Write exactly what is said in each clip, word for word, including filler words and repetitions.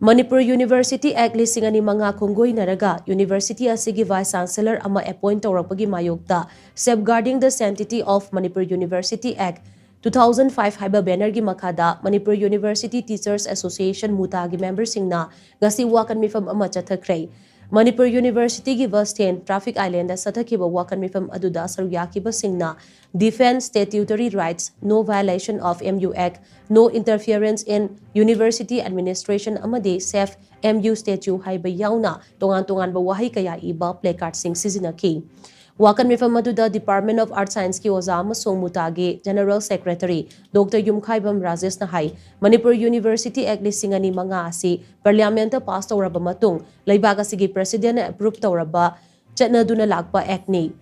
Manipur University Act ꯂꯤꯁꯤꯡ ꯑꯅꯤ ꯃꯉꯥ ꯈꯣꯡꯒꯣꯏꯅꯔꯒ University ꯑꯁꯤꯒꯤ Vice Chancellor ꯑꯃ appoint ꯇꯧꯔꯛꯄꯒꯤ ꯃꯥꯌꯣꯛꯇ Safeguarding the Sanctity of Manipur University Act two thousand five ꯍꯥꯏꯕ banner ꯒꯤ ꯃꯈꯥꯗ Manipur University Teachers Association, MUTA ꯒꯤ member ꯁꯤꯡꯅ ꯉꯁꯤ ꯋꯥꯀꯠ ꯃꯤꯐꯝ ꯑꯃ ꯆꯠꯊꯈ꯭ꯔꯦ꯫ ꯃꯅꯤꯄꯨꯔ University ꯒꯤ bus stand, traffic island ꯗ ꯆꯠꯊꯈꯤꯕ ꯋꯥꯀꯠ ꯃꯤꯐꯝ ꯑꯗꯨꯗ ꯁꯔꯨꯛ ꯌꯥꯈꯤꯕꯁꯤꯡꯅ Defend Statutory Rights, No Violation of MU Act, No Interference in University Administration ꯑꯃꯗꯤ Save MU Statue ꯍꯥꯏꯕ ꯌꯥꯎꯅ ꯇꯣꯉꯥꯟ ꯇꯣꯉꯥꯟꯕ ꯋꯥꯍꯩ ꯀꯌꯥ ꯏꯕ placard ꯁꯤꯡ ꯁꯤꯖꯤꯟꯅꯈꯤ꯫ ꯋꯥꯀꯠ ꯃꯤꯐꯝ ꯑꯗꯨꯗ Department of Arts Science ꯀꯤ ꯑꯣꯖꯥ ꯑꯃꯁꯨꯡ MUTA ꯒꯤ General Secretary Doctor ꯌꯨꯝꯈꯥꯏꯕꯝ ꯔꯥꯖꯦꯁꯅ ꯍꯥꯏ, ꯃꯅꯤꯄꯨꯔ University Act ꯂꯤꯁꯤꯡ ꯑꯅꯤ ꯃꯉꯥ ꯑꯁꯤ Parliament ꯇ pass ꯇꯧꯔꯕ ꯃꯇꯨꯡ ꯂꯩꯕꯥꯛ ꯑꯁꯤꯒꯤ President ꯅ approve ꯇꯧꯔꯕ ꯆꯠꯅꯗꯨꯅ ꯂꯥꯛꯄ Act ꯅꯤ꯫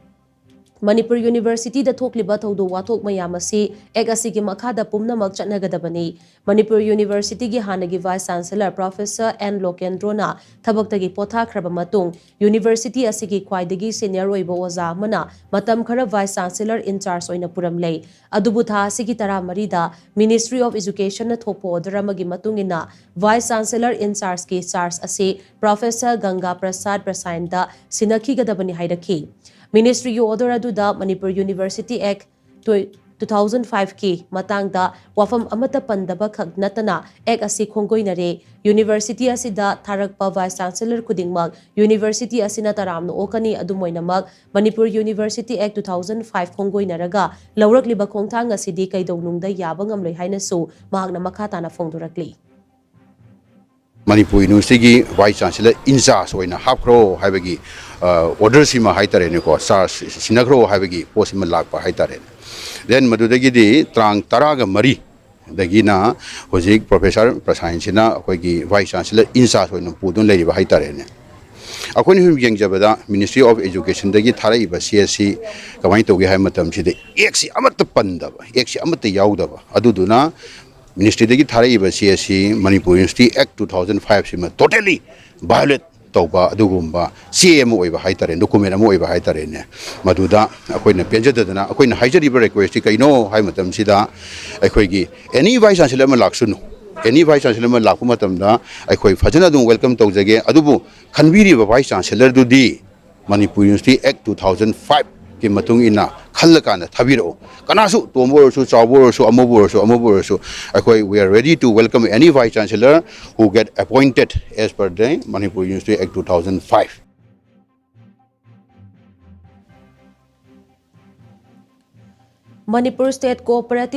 ꯃꯅꯤꯄꯨꯔ University ꯗ ꯊꯣꯛꯂꯤꯕ ꯊꯧꯗꯣꯛ ꯋꯥꯊꯣꯛ ꯃꯌꯥꯝ ꯑꯁꯤ Act ꯑꯁꯤꯒꯤ ꯃꯈꯥꯗ ꯄꯨꯝꯅꯃꯛ ꯆꯠꯅꯒꯗꯕꯅꯤ꯫ ꯃꯅꯤꯄꯨꯔ University ꯒꯤ ꯍꯥꯟꯅꯒꯤ Vice Chancellor Professor ꯑꯦꯟ ꯂꯣꯀꯦꯟꯗ꯭ꯔꯣꯅ ꯊꯕꯛꯇꯒꯤ ꯄꯣꯊꯥꯈ꯭ꯔꯕ ꯃꯇꯨꯡ, University ꯑꯁꯤꯒꯤ ꯈ꯭ꯋꯥꯏꯗꯒꯤ senior ꯑꯣꯏꯕ ꯑꯣꯖꯥ ꯑꯃꯅ ꯃꯇꯝ ꯈꯔ Vice Chancellor in charge ꯑꯣꯏꯅ ꯄꯨꯔꯝꯂꯦ꯫ ꯑꯗꯨꯕꯨ ꯊꯥ ꯑꯁꯤꯒꯤ ꯇꯔꯥꯃꯔꯤꯗ Ministry of Education ꯅ ꯊꯣꯛꯄ order ꯑꯃꯒꯤ ꯃꯇꯨꯡ ꯏꯟꯅ Vice Chancellor in charge ꯀꯤ charge ꯑꯁꯤ Professor ꯒꯪꯒꯥ ꯄ꯭ꯔꯁꯥꯗ ꯄ꯭ꯔꯁꯥꯏꯟꯗ ꯁꯤꯟꯅꯈꯤꯒꯗꯕꯅꯤ ꯍꯥꯏꯔꯛꯈꯤ꯫ Ministry ꯒꯤ order ꯑꯗꯨꯗ Manipur University Act two thousand five ꯀꯤ ꯃꯇꯥꯡꯗ ꯋꯥꯐꯝ ꯑꯃꯠꯇ ꯄꯟꯗꯕ ꯈꯛ ꯅꯠꯇꯅ Act ꯑꯁꯤ ꯈꯣꯡꯒꯣꯏꯅꯔꯦ꯫ University ꯑꯁꯤꯗ ꯊꯥꯔꯛꯄ Vice Chancellor ꯈꯨꯗꯤꯡꯃꯛ University ꯑꯁꯤꯅ ꯇꯔꯥꯝꯅ ꯑꯣꯛꯀꯅꯤ꯫ ꯑꯗꯨꯝ ꯑꯣꯏꯅꯃꯛ, Manipur University Act two thousand five ꯈꯣꯡꯒꯣꯏꯅꯔꯒ ꯂꯧꯔꯛꯂꯤꯕ ꯈꯣꯡꯊꯥꯡ ꯑꯁꯤꯗꯤ ꯀꯩꯗꯧꯅꯨꯡꯗ ꯌꯥꯕ ꯉꯝꯂꯣꯏ ꯍꯥꯏꯅꯁꯨ ꯃꯍꯥꯛꯅ ꯃꯈꯥ ꯇꯥꯅ ꯐꯣꯡꯗꯣꯔꯛꯂꯤ꯫ ꯃꯅꯤꯄꯨꯔ University ꯒꯤ Vice Chancellor in charge ꯑꯣꯏꯅ ꯍꯥꯞꯈ꯭ꯔꯣ ꯍꯥꯏꯕꯒꯤ order ꯁꯤꯃ ꯍꯥꯏꯇꯥꯔꯦꯅꯦꯀꯣ, charge ꯁꯤꯟꯅꯈ꯭ꯔꯣ ꯍꯥꯏꯕꯒꯤ ꯄꯣꯠꯁꯤꯃ ꯂꯥꯛꯄ ꯍꯥꯏꯇꯥꯔꯦꯅꯦ꯫ Then ꯃꯗꯨꯗꯒꯤꯗꯤ ꯇꯥꯡ ꯇꯔꯥꯒ ꯃꯔꯤ ꯗꯒꯤꯅ ꯍꯧꯖꯤꯛ Professor ꯄ꯭ꯔꯁꯥꯏꯟꯁꯤꯅ ꯑꯩꯈꯣꯏꯒꯤ Vice Chancellor in charge ꯑꯣꯏꯅ ꯄꯨꯗꯨꯅ ꯂꯩꯔꯤꯕ ꯍꯥꯏꯇꯥꯔꯦꯅꯦ꯫ ꯑꯩꯈꯣꯏꯅ ꯁꯨꯝ ꯌꯦꯡꯖꯕꯗ Ministry of Education ꯗꯒꯤ ꯊꯥꯔꯛꯏꯕ ꯆꯦ ꯑꯁꯤ ꯀꯃꯥꯏꯅ ꯇꯧꯒꯦ ꯍꯥꯏꯕ ꯃꯇꯝꯁꯤꯗ Act ꯁꯤ ꯑꯃꯠꯇ ꯄꯟꯗꯕ, Act ꯁꯤ ꯑꯃꯠꯇ ꯌꯥꯎꯗꯕ, ꯑꯗꯨꯗꯨꯅ Ministry ꯗꯒꯤ ꯊꯥꯔꯛꯏꯕ ꯆꯦ ꯑꯁꯤ Manipur University Act two thousand five ꯁꯤꯃ totally violate ꯇꯧꯕ ꯑꯗꯨꯒꯨꯝꯕ ꯆꯦ ꯑꯃ ꯑꯣꯏꯕ ꯍꯥꯏꯇꯥꯔꯦ, document ꯑꯃ ꯑꯣꯏꯕ ꯍꯥꯏꯇꯥꯔꯦꯅꯦ꯫ ꯃꯗꯨꯗ ꯑꯩꯈꯣꯏꯅ ꯄꯦꯟꯖꯗꯗꯅ ꯑꯩꯈꯣꯏꯅ ꯍꯥꯏꯖꯔꯤꯕ request ꯁꯤ ꯀꯩꯅꯣ ꯍꯥꯏꯕ ꯃꯇꯝꯁꯤꯗ, ꯑꯩꯈꯣꯏꯒꯤ any Vice Chancellor ꯑꯃ ꯂꯥꯛꯁꯅꯨ, Any vice chancellor ꯑꯃ ꯂꯥꯛꯄ ꯃꯇꯝꯗ ꯑꯩꯈꯣꯏ ꯐꯖꯅ ꯑꯗꯨꯝ welcome ꯇꯧꯖꯒꯦ꯫ ꯑꯗꯨꯕꯨ ꯈꯟꯕꯤꯔꯤꯕ vice chancellorꯗꯨꯗꯤ Manipur University Act two thousand five ꯀꯤ ꯃꯇꯨꯡ ꯏꯟꯅ ꯈꯜꯂꯀꯥꯟꯗ ꯊꯥꯕꯤꯔꯛꯎ꯫ ꯀꯅꯥꯁꯨ ꯇꯣꯝꯕ ꯑꯣꯏꯔꯁꯨ, ꯆꯥꯎꯕ ꯑꯣꯏꯔꯁꯨ, ꯑꯃꯕꯨ ꯑꯣꯏꯔꯁꯨ, ꯑꯃꯕꯨ ꯑꯣꯏꯔꯁꯨ, ꯑꯩꯈꯣꯏ we are ready to welcome any vice chancellor who get appointed as per the Manipur University Act two thousand five. Manipur State Cooperative